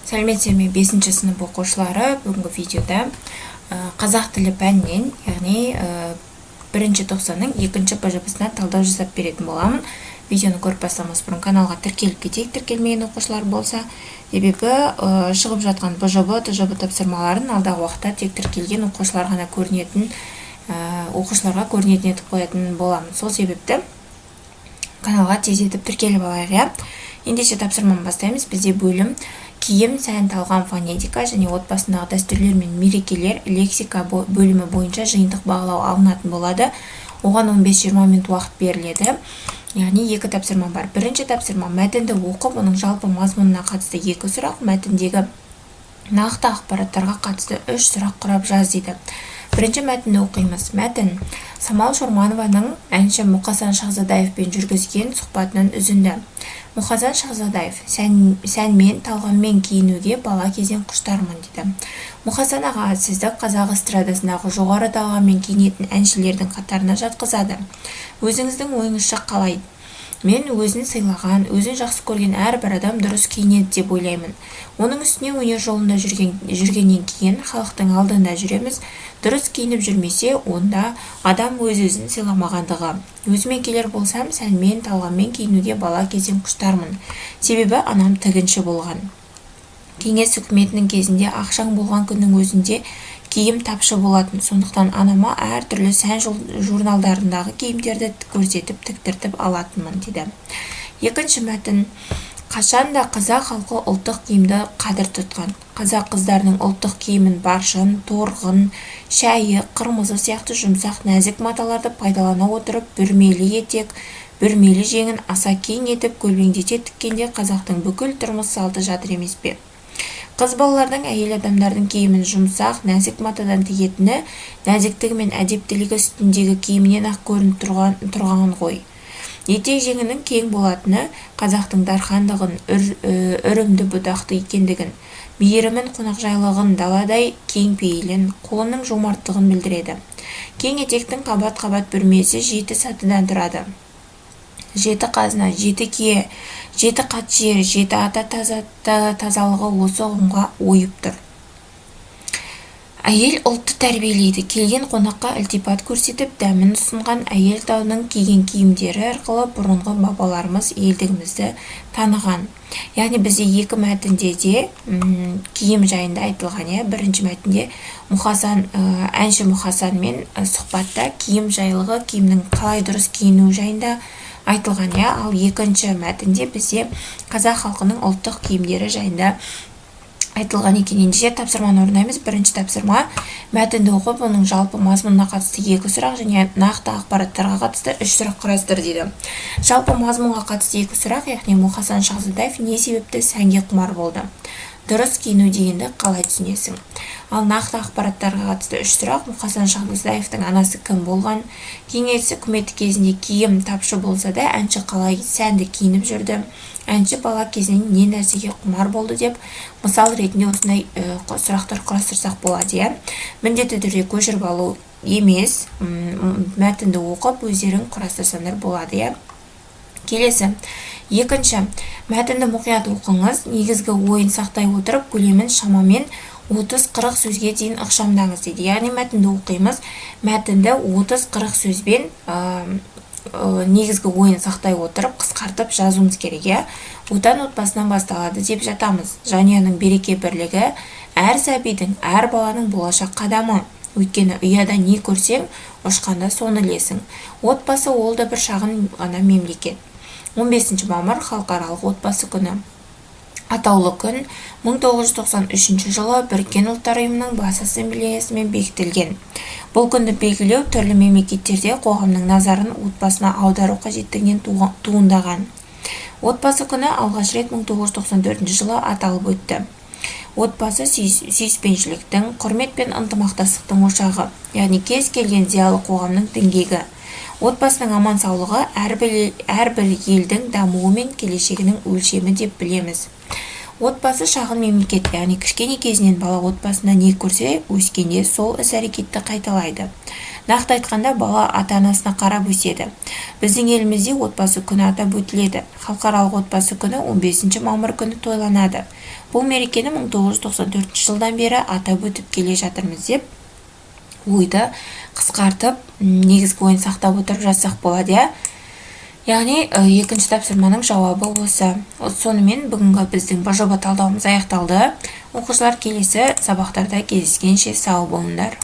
Сәлеметсіздер ме, бесінші сынып оқушылары! Бүгінгі видеода қазақ тілі пәнінен, яғни бірінші тоқсанның екінші БЖБ-сына талдау жасап беретін боламын. Видеоны көріп бастамас бұрын каналға тіркеліп кетейік, тіркелмеген оқушылар болса, себебі шығып жатқан БЖБ, ТЖБ тапсырмаларын алдағы уақытта тек тіркелген оқушылар ғана көрінетін, оқушыларға көрінетін етіп қоятын боламын. Сол себепті каналға тездетіп тіркеліп алайық, иә. Ендеше, тапсырманы бастаймыз. Бізде бөлім киім, сән, талғам, фонетика және отбасындағы дәстүрлер мен мерекелер, лексика бөлімі бойынша жиынтық бағалау алынатын болады. Оған 15-20 минут уақыт беріледі, яғни екі тапсырма бар. Бірінші тапсырма: мәтінді оқып, оның жалпы мазмұнына қатысты екі сұрақ, мәтіндегі нақты ақпараттарға қатысты үш сұрақ құрап жаз дейді. Бірінші мәтінді оқимыз. Мәтін Самал Шорманованың әнші Мұқасан Шахзадаевпен жүргізген сұхбатынан үзінді. Мұқасан Шахзадаев: Сән, сәнмен, талғаммен киінуге бала кезден құштармын», – дейді. Мұқасан аға, сізді қазақ эстрадасындағы жоғары талғаммен киінетін әншілердің қатарына жатқызады. Өзіңіздің ойыңызша қалай? Мен өзін сыйлаған, өзін жақсы көрген әрбір адам дұрыс киінеді деп ойлаймын. Оның үстіне өнер жолында жүргеннен кейін халықтың алдында жүреміз. Дұрыс киініп жүрмесе, онда адам өз-өзін сыйламағандығы. Өзіме келер болсам, сәнмен, талғаммен киінуге бала кезден құштармын. Себебі анам тігінші болған. Кеңес үкіметінің кезінде ақшаң болған күннің өзінде киім тапшы болатын. Сондықтан анама әртүрлі сән журналдарындағы киімдерді көрсетіп, тіктіртіп алатынмын, дейді. Екінші мәтін. Қашан да қазақ халқы ұлттық киімді қадір тұтқан. Қазақ қыздарының ұлттық киімін баршын, торғын, шәйі, қырмызы сияқты жұмсақ, нәзік маталарды пайдалана отырып, бүрмелі етек, бүрмелі жеңін аса кең етіп көлбеңдете тіккенде қазақтың бүкіл тұрмыс салты жатыр емес пе? Қыз балалардың, әйел адамдардың киімін жұмсақ, нәзік матадан тігетіні нәзіктігі мен әдептілігі үстіндегі киімінен-ақ көрініп тұрған ғой. Етек-жеңінің кең болатыны қазақтың дархандығын, үрімді бұдақты екендігін, мейірімін, қонақжайлығын, даладай кең пейілін, қолының жомарттығын білдіреді. Кең етектің қабат-қабат бүрмесі жеті сатыдан тұрады. Жеті қазына, жеті кие, жеті қат жер, жеті ата тазалығы осы ұғымға ойып тұр. Әйел ұлтты тәрбиелейді. Келген қонаққа ілтипат көрсетіп, дәмін ұсынған әйел таудың киген киімдері арқылы бұрынғы бабаларымыз елдігімізді таныған. Яғни бізде екі мәтінде де киім жайында айтылған, иә. Бірінші мәтінде Мұхасан, әнші Мұхасанмен сұхбатта киім жайлығы, киімнің қалай дұрыс киіну жайында айтылған, иә. Ал екінші мәтінде бізде қазақ халқының ұлттық киімдері жайында айтылған екен. Ендеше, тапсырманы орындаймыз. Бірінші тапсырма: мәтінді оқып, оның жалпы мазмұнына қатысты екі сұрақ және нақты ақпараттарға қатысты үш сұрақ құрастыр дейді. Жалпы мазмұнға қатысты екі сұрақ, яғни Мұқасан Шахзадаев не себепті сәнге құмар болды? Дұрыс киіну дегенді қалай түсінесің? Ал нақты ақпараттарға қатысты үш сұрақ: Мұқасан Шахзадаевтың анасы кім болған? Кеңес үкіметі кезінде киім тапшы болса да, әнші қалай сәнді киініп жүрді? Әнші бала кезінен не нәрсеге құмар болды деп мысал ретінде осындай сұрақтар құрастырсақ болады, иә. Міндетті түрде көшіріп алу емес, мәтінді оқып, өздерің құрастырсаңдар болады, иә. Келесі, екінші мәтінді мұқият оқыңыз. Негізгі ойын сақтай отырып, көлемін шамамен 30-40 сөзге дейін ықшамдаңыз дейді. Яғни мәтінді оқимыз, мәтінді 30-40 сөзбен негізгі ойын сақтай отырып, қысқартып жазуымыз керек, иә. Отан отбасынан басталады деп жатамыз. Жанұяның береке бірлігі әр сәбидің, әр баланың болашақ қадамы. Өйткені ұяда не көрсең, ұшқанда соны ілесің. Отбасы ол да бір шағын ғана мемлекет. 15 мамыр – Халықаралық отбасы күні. Атаулы күн 1993 жылы Біріккен Ұлттар Ұйымының Бас Ассамблеясымен бекітілген. Бұл күнді белгілеу түрлі мемлекеттерде қоғамның назарын отбасына аудару қажеттігінен туындаған. Отбасы күні алғаш рет 1994 жылы аталып өтті. Отбасы – сүйіспеншіліктің, құрмет пен ынтымақтастықтың ошағы, яғни кез келген зиялы қоғамның діңгегі. Отбасының аман-саулығы әрбір елдің дамуы мен келешегінің өлшемі деп білеміз. Отбасы – шағын мемлекет, яғни кішкене кезінен бала отбасында не көрсе, өскенде сол іс әрекетті қайталайды. Нақты айтқанда, бала ата анасына қарап өседі. Біздің елімізде Отбасы күні атап өтіледі. Халықаралық отбасы күні 15 мамыр күні тойланады. Бұл мерекені 1994 жылдан бері атап өтіп келе жатырмыз деп, ойды қысқартып, негізгі ойын сақтап отырып жазсақ болады, иә. Яғни екінші тапсырманың жауабы осы. Сонымен, бүгінгі біздің бжб талдауымыз аяқталды. Оқушылар, келесі сабақтарда кездескенше сау болыңдар.